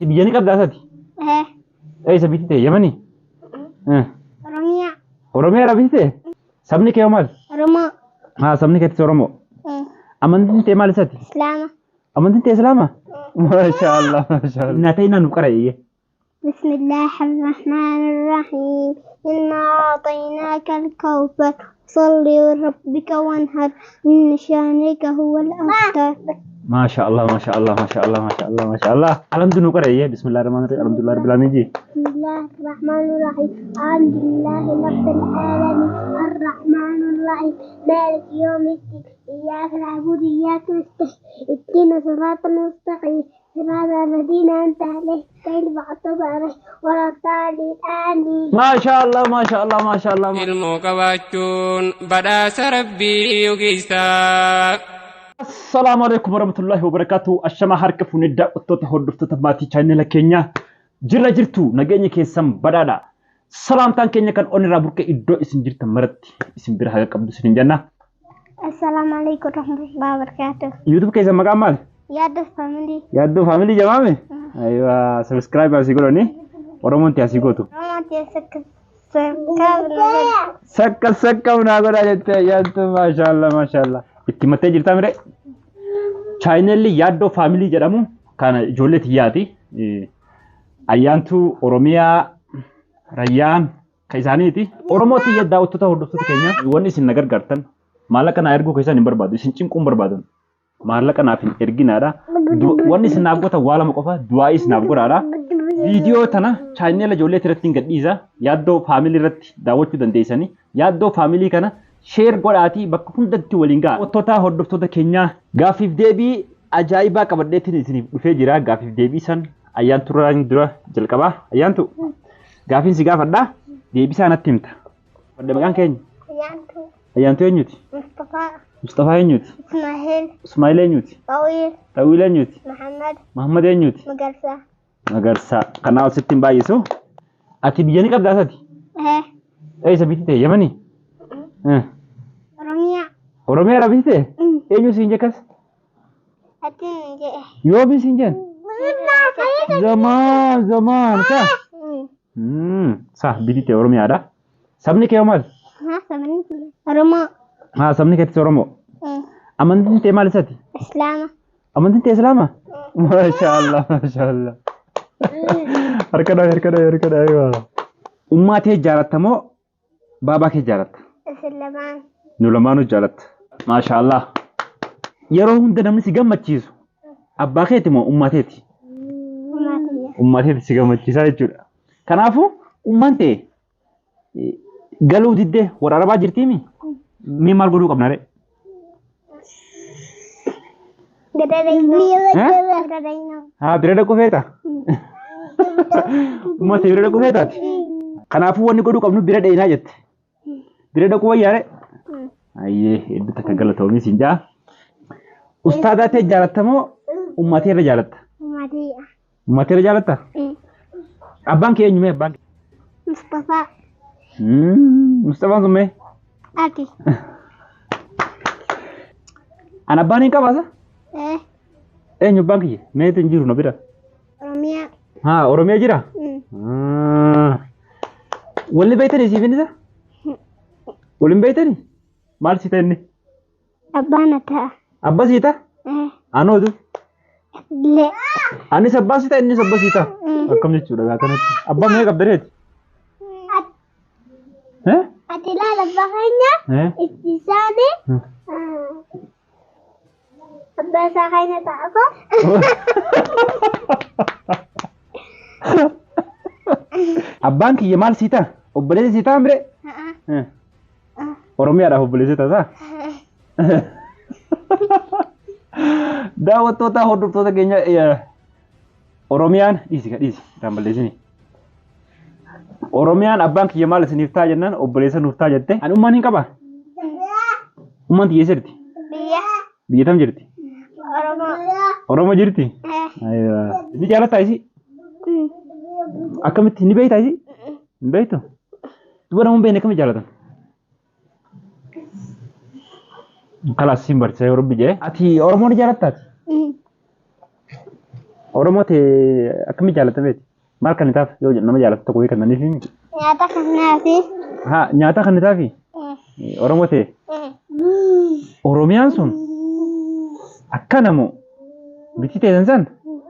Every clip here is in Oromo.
Biyya ni qabdaa isati? Eh, Eessa bitti ta'e? Yamanii? Oromiyaa. Oromiyaa irraa bitti ta'e? Sabni kee hoo maal? Oromoo. Haa, sabni keetis Oromoo. Amantiin tee maal isati? Islaama. Amantiin tee Islaama? Maashaallah, maashaallah. Naa ta'e naa nu qara eeyyee. بسم الله الرحمن الرحيم إنا أعطيناك الكوثر صل لربك وانحر إن شانئك هو الأبتر. Maashaallah, maashaallah, maashaallah, maashaallah, maashaallah. Alhamdu nu qara eeyyee. Bismillahir rahmanir rahim. Alhamdulillah rabbil alamin ji. بسم الله الرحمن الرحيم الحمد لله رب العالمين الرحمن الرحيم مالك يوم الدين إياك نعبد وإياك نستعين اهدنا الصراط المستقيم صراط الذين أنعمت عليهم غير المغضوب عليهم ولا الضالين آمين. Maashaallah, maashaallah, maashaallah. Ilmoo qabaachuun badhaasa rabbii ogeessaa. Assalaamu alaikum warahmatullahi wabarakatuh. Ashamaa harka fuunee daawwattoota hordoftoota maatii chaanela keenyaa jirra jirtu, nageenya keessan badhaadha. Salaamtaan keenya kan onnee irraa burqe iddoo isin jirtan maratti isin bira haga qabdu isin jenna. السلام عليكم ورحمة الله وبركاته. YouTube keessan maqaan maali? Yaaddoo Family. Yaaddoo Family jamaame? Aywa, subscribe asii godhani. Oromoon asii gootu. Sakka sakka naa godhaa jettee Ayyaantu, maashaallah, maashaallah. Itti mattee jirtaa mire? Chaanelli Yaaddoo Family jedhamu kan ijoollee tiyyaati. Ayyaantuu, Oromiyaa, Rayyaan kan isaaniiti. Oromoo tiyya, daawwattoota hordoftoota keenya, wanni isin na gargaartan maallaqa naa erguu keessan hin barbaadu. Isin cinquu hin barbaadan. Maallaqa naaf hin erginaadha. Wanni isin naaf gootan waa lama qofa, du'aa'ii isin naaf godhaadha. Viidiyoo tana chaanela ijoollee irratti hin gadhiisa. Yaaddoo Family irratti daawwachuu dandeessanii. Yaaddoo Family kana share godhaatii bakka hundatti waliin ga'a. Daawwattoota hordoftoota keenyaa, gaaffiif deebii ajaa'ibaa qabadheetiin isiniif dhufee jira. Gaaffiif deebii san Ayyaantu duraan dura jalqabaa. Ayyaantu, gaaffiin si gaafadhaa, deebisaa natti himta. Fadde, maqaan keenya? Ayyaantu. Ayyaantu eenyuti? Mustafaa. Mustafaa eenyuti? Ismaahil. Ismaa'il eenyuti? Xawiil. Xawiil eenyuti? Muhammad. Muhammad eenyuti? Magarsaa. Magarsaa. Kanaa ol sitti hin baay'isu. Ati biyya ni qabdaa isati? Eh, Eessa bitti ta'e? Yamanii? Oromiyaa. Oromiyaa irraa bitti ta'e? Eenyu siin jekkas? Ati jedhe. Yoomi siin jeen? Zamaan zamaan sa. Sa bitti ta'e Oromiyaadha. Sabni kee hoo maal? Haa, sabni Oromoo. Haa, sabni keetis Oromoo. Amantiin tee maal isati? Islaama. Amantiin tee Islaama? Maashaallah, maashaallah. Harka dhahi, harka dhahi, harka dhahi. Ummaa tee jaalatta moo baabaa kee jaalatta? Isin lamaan. Nu lamaanuu jaalatta. Maashaallah. Yeroo hunda namni si gammachiisu abbaa keeti moo ummaa teeti? Ummaa tiyya. Ummaa teeti si gammachiisaa jechuudha. Kanaafuu ummaan tee galuu diddee warra Arabaa jirtiimi? Mee maal godhuu qabna ree? Gada daynoo. Haa, bira dhaquu feeta? Ummaa tee bira dhaquu feetaati? Kanaafuu wanni godhuu qabnu bira dheenaa jette. Bira dhaquu wayyaa ree? Ayyee, hedduu takka galatoomii siin jaa. Ustaadaa tee jaalatta moo ummaa tee irra jaalatta? Ummaa tiyya. Ummaa tee irra jaalatta? Abbaan kee eenyu mee abbaan kee? Mustafaa. Mustafaan sun mee? Ati. An abbaan hin qabaasa? Eh, Eenyu abbaan kiyya? Meetu hin jiru na bira. Oromiyaa. Haa, Oromiyaa jira? Walli beektanii siif inni isa? Waliin beektanii? Maal si ta'e inni? Abbaa na ta'a. Abbaa sii ta'a? Eh, Anootu? Le. Anis abbaa sii ta'a, innis abbaa sii ta'a. Akkam jechuudha gaa kanatti? Abbaa meeqa qabda reeti? Eh? Ati ilaala abbaa keenya Eh? itti isaanii abbaa isaa keenya ta'a. Abbaan kiyya maal sii ta'a? Obboleessa sii ta'a mire? Eh. Oromiyaadhaaf obboleessa ta'a. Daawwattoota hordoftoota keenya, Oromiyaan dhiisi ka dhiisi irraan balleessini. Oromiyaan abbaan kiyya maal isiniif ta'a jennaan obboleessa nuuf ta'a jette. Ani ummaan hin qabaa? Ummaan tiyya eessa jirti? Biyya. Biyya tam jirti? Oromoo. Oromoo jirti? Eh. Aywa. Ni jaalattaa isii? Akkamitti ni beektaa isii? Hin beektu? Duba nama hin beekne akkamitti jaalatan? Kalaas siin barsiisa yoo rabbi jedhe. Ati Oromoo ni jaalattaati? Oromoo ta'e akkamitti jaallatameeti? Maal kan itaaf yoo nama jaallatu tokko beekan fi Nyaata kanaafi. Haa nyaata kan itaafi? Oromoo ta'e. Oromiyaan sun akkana moo bitti teessan san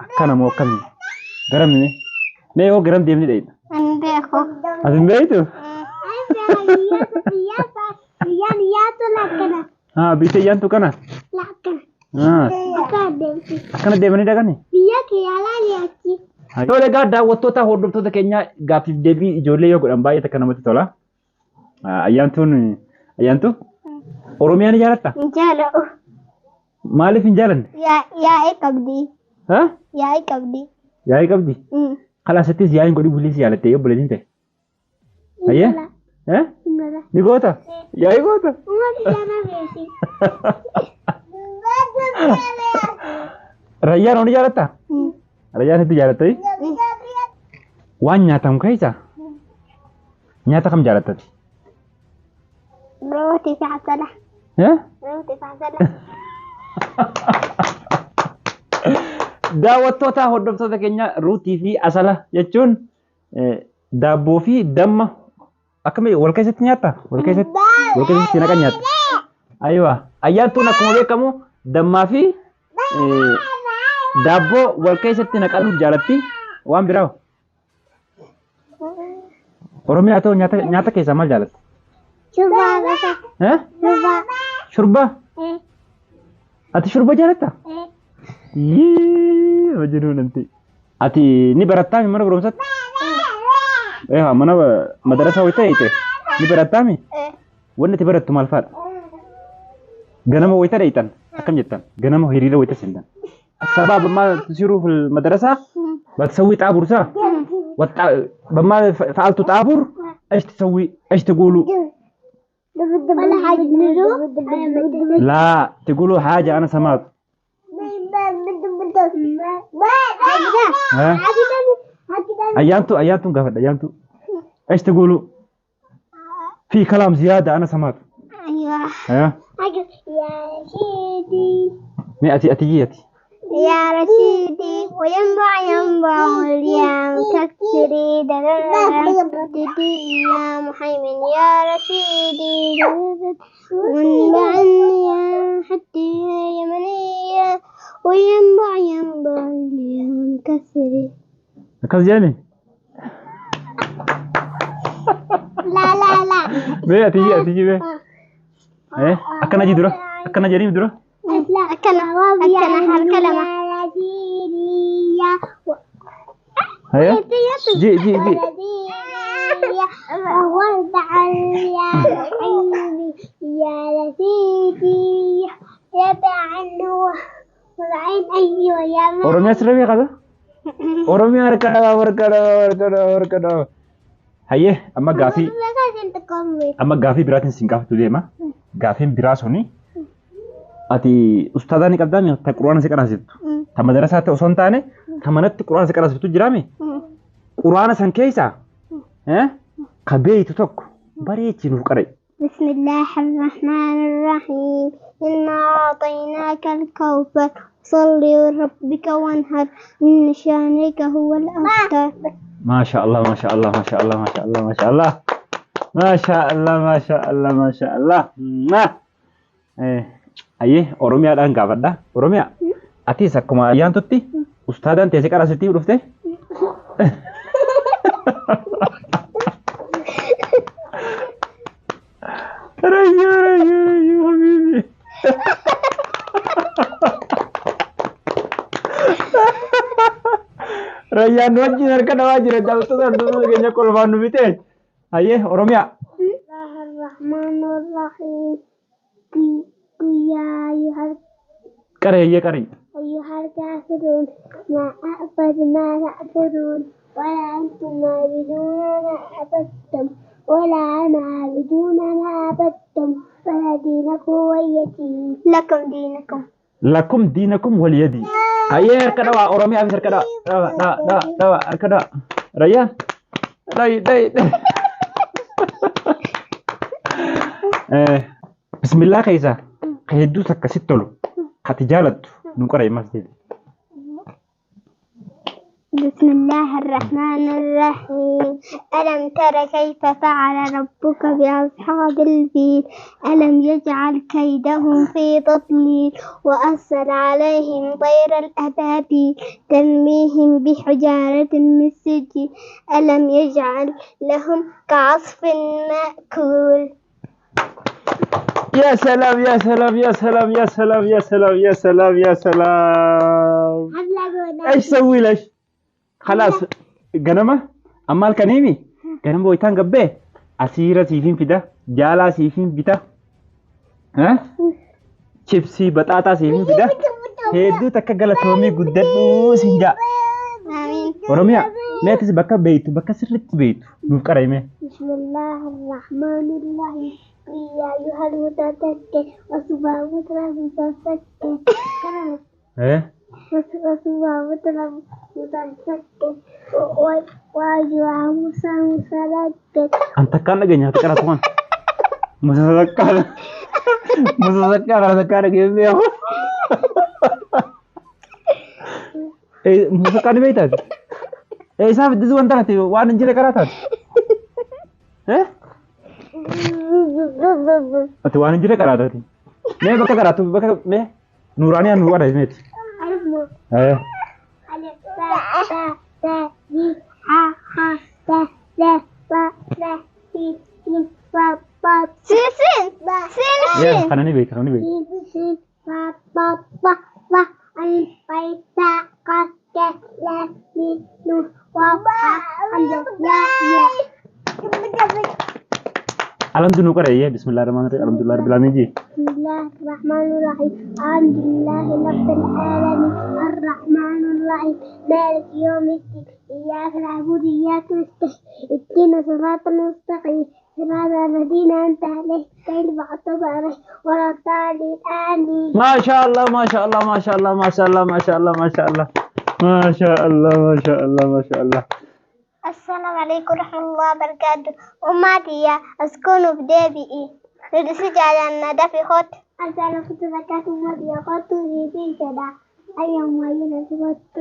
akkana moo akkamii? Garam mee? Mee yoo garam deemni dhayidha? Ani beeku. Ati hin beektu? Biyyaan yaatu lakkana. Haa bitti ayyaantu kana? Lakkana. Haa Akka adeemsi. akkana deemanii dhaqani? Biyya kiyaalaa liyachi. Tole egaa daawwattoota hordoftoota keenyaa gaaffiif deebii ijoollee yoo godhan baay'ee takka namatti tola. Ayyaantuun ayyaantu Oromiyaa ni jaalattaa? Hin jaala'u. Maaliif hin jaalanne? Yaa'ii qabdi. Haa? Yaa'ii qabdi. Yaa'ii qabdi? Kalaasattis yaa'iin godhi bulii si jaalattee yoo obboleettiin ta'e. Ayyee? Eh? Ni goota? Yaa'ii goota? Rayyaan ni jaalattaa? Rayyaan hedduu jaalattee? Waan nyaatamu keessaa nyaata kam jaalattati? Rooti fi asala. Eh? Rooti fi asala. Daawwattoota hordoftoota keenya ruutii fi asala jechuun daabboo fi damma akkamii wal keessatti nyaatta? Wal keessatti naqa nyaatta. Ayiwa ayyaantuun akkuma beekamu dammaa fi daabboo wal keessatti naqanuuf jaalatti waan biraa. Oromiyaa ta'u nyaata keessaa maal jaalatta? Shurba gosa. Eh? Shurba. Shurba? Ati shurba jaalatta? Yee, hojii nanti. Ati ni barattaa mana barumsaatti? Eh, mana madarasa wayita ta'e ni barattaa mi? Wanni ati barattu maal fa'aadha? Ganama wayita dhayitan akkam jettan? Ganama hiriira wayita seentan. السبب ما تصيروا في المدرسة بتسوي طابور صح؟ بما فعلتوا طابور ايش تسوي؟ ايش تقولوا؟ ولا حاجة لا تقولوا حاجة أنا سمعت. ها؟ أيانتو أيانتو قفل أيانتو ايش تقولوا؟ في كلام زيادة أنا سمعت. أيوة. ها؟ يا رشيدي. أتي أتي أتي. يا رشيدي وينبع ينبع اليوم كثري ددي يا محيمن يا رشيدي منبع يا حتي يمنية وينبع ينبع اليوم كثري. كزياني. لا لا لا. بيه أتيجي أتيجي بيه. إيه أكنا جي درا أكنا جريم درا. لا أكنا هالكلمة. هيا جي جي جي. Oromiyaa sirrii beekaa? Oromiyaa harka dhawaa harka dhawaa harka dhawaa harka dhawaa. Hayyee amma gaafii biraatiin siin gaafatu deema. Gaafiin biraa suni ati ustaadaa ni qabdaa ta quraana si qaraasiftu. Ta madarasaa ta'e osoo hin taane ta manatti quraana si qaraasiftu jiraame. Quraana san keessaa ka beeytu tokko bareechi nuuf qara'i. بسم الله الرحمن الرحيم إنا أعطيناك الكوثر صل لربك وانحر إن شانئك هو الأبتر. ما شاء الله ما شاء الله ما شاء الله ما شاء الله ما شاء الله ما شاء الله ما شاء الله ما شاء الله. Ayyee Oromiyaadhaan gaafadha. Oromiyaa atis akkuma ayyaantutti ustaadaan teessee qaraasitti dhufte? Rayyuu rayyuu rayyuu habiibi. Rayyaan nu wajjin harka dhawaa jira daawwattoota hordoftoota keenya kolfaan nu fixee. Ayyee Oromiyaa. Bismillahirrahmanirrahiim. Qaree ayyee qaree. أيها الكافرون ما أعبد ما تعبدون ولا أنتم عابدون ما عبدتم ولا أنا عابد ما عبدتم ولا دينكم ولي دين. لكم دينكم. لكم دينكم ولي دين. Ayyee harka dhawaa Oromiyaa fi harka dhawaa dhawaa dhawaa dhawaa harka dhawaa. Rayyaan. Dhayi dhayi dhayi. Bismillaa keessaa ka hedduu takka sitti tolu ka ati jaalattu nu qara himas deebi. بسم الله الرحمن الرحيم. ألم تر كيف فعل ربك بأصحاب الفيل؟ ألم يجعل كيدهم في تضليل وأرسل عليهم طير الأبابيل ترميهم بحجارة من سجيل ألم يجعل لهم كعصف مأكول. يا سلام يا سلام يا سلام يا سلام يا سلام يا سلام يا سلام. ايش سوي لش؟ خلاص ganama amma halkaniimi ganama wayitaan gabbee asiira siifin fida, jaalaa siifin bita, chipsii baxaaxaa siifin fida. Hedduu takka galatoomii, guddadhuu siin jaa. آمين. Oromiyaa, mee atis bakka beeytu, bakka sirriitti beeytu nuuf qara'ime. بسم الله الرحمن الرحيم. يا أيها المتذكر وسبع متذكر وسبع متذكر وأجوع موسى متذكر. An takkaan dhageenya ati qaratu kan. Musasakkaa musasakkaa kana takkaa dhageenya. Musasakkaa ni beektaati? Isaa fiddisuu wanta nati waan hin jirre karaa taate. Ati waan hin jirre karaa taate. Mee bakka karaatu bakka mee nuuraanii anu warra meeti. ألف باء تاء ثاء جيم حاء خاء تاء ذا طاء ثاء سين سين صاد طاء سين سين سين Yaa kana ni beekta, kana ni beekta. سين سين صاد طاء طاء ظاء عين غين تاء قاف كاف لام ميم نون واو حاء همزة ياء ياء. Alamtu nu qara'e. Bismillahir rahmanir rahim. Alhamdulillahi rabbil alamin ji. بسم الله الرحمن الرحيم. الحمد لله رب العالمين الرحمن الرحيم مالك يوم الدين إياك نعبد وإياك نستعين اهدنا الصراط المستقيم صراط الذين أنعمت عليهم غير المغضوب عليهم ولا الضالين. آمين. ما شاء الله ما شاء الله ما شاء الله ما شاء الله ما شاء الله ما شاء الله ما شاء الله ما شاء الله ما شاء الله. السلام عليكم ورحمة الله وبركاته. أمتي أسكن بدابئي لرسج على الندى في خط السلام عليكم وبركاته. أمتي خط في سدا أيام وين خط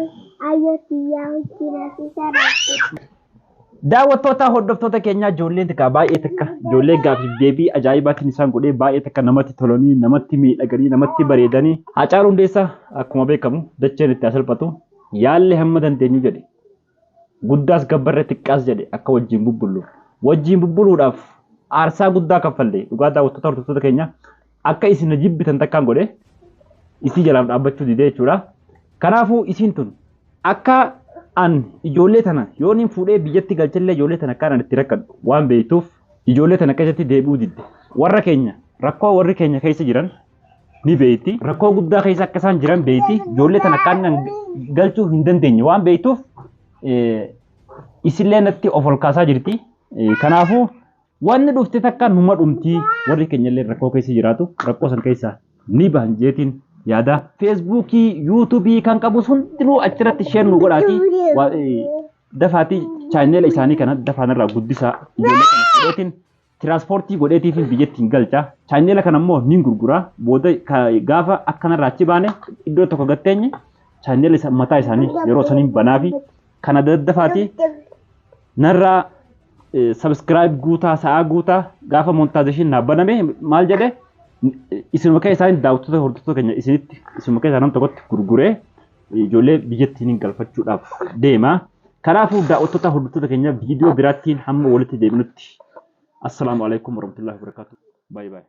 أيوتي يا وكينا في سدا. Daawwattoota hordoftoota keenyaa, ijoolleen takka baay'ee takka ijoollee gaaffiif deebii ajaa'ibaatiin isaan godhee baay'ee takka namatti tolanii, namatti miidhaganii, namatti bareedanii. Haacaaluu Hundeessaa akkuma beekamu dacheen itti asalphatu, yaallee hamma dandeenyu jedhe, guddaas gabbarree xiqqaas jedhe akka wajjin bubbullu. Wajjin bubbuluudhaaf aarsaa guddaa kaffalle. Dhugaa daawwattoota hordoftoota keenya, akka isin na jibbitan takkaan godhe, isii jalaaf dhaabbachuu didee jechuudha. Kanaafuu isiin tun akka an ijoollee tana yoon hin fuudhee biyyatti galchellee ijoollee tana akka an itti rakkadhu waan beektuuf ijoollee tana keessatti deebi'uu didde. Warra keenya rakkoo warri keenya keessa jiran ni beekti. Rakkoo guddaa keessa akka isaan jiran beekti. Ijoollee tana akka an galchuu hin dandeenye waan beektuuf isillee natti of ol kaasaa jirti. Kanaafuu wanni dhufte takka numa dhumti, warri keenya illee rakkoo keessa jiraatu, rakkoo san keessa ni bahan jeetiin yaada. Feesbuukii, yuutuubii kan qabus hundinuu achirratti share nu godhaati. Dafaatii chaanneela isaanii kana dafaan irraa guddisaa. Ijoollee kana godheetiin tiraanspoortii godheetiif biyyatti hin galcha. Chaanneela kana immoo ni gurgura. Booda gaafa akkanarraa achi baane iddoo tokko gatteenye chaanneela mataa isaanii yeroo saniin banaafi kana daddafaati narraa subscribe guutaa, sa'aa guutaa. Gaafa monetization naa baname maal jedhe, isinuma keessa isaanii daawwattoota hordoftoota keenya isinitti isinuma keessa nam tokkotti gurguree ijoollee biyyattiin hin galfachuudhaaf deema. Kanaafuu daawwattoota hordoftoota keenya, viidiyoo biraattiin hamma walitti deebinutti assalaamu alaikum warahmatullahi wabarakatuh. Baay'ee baay'ee.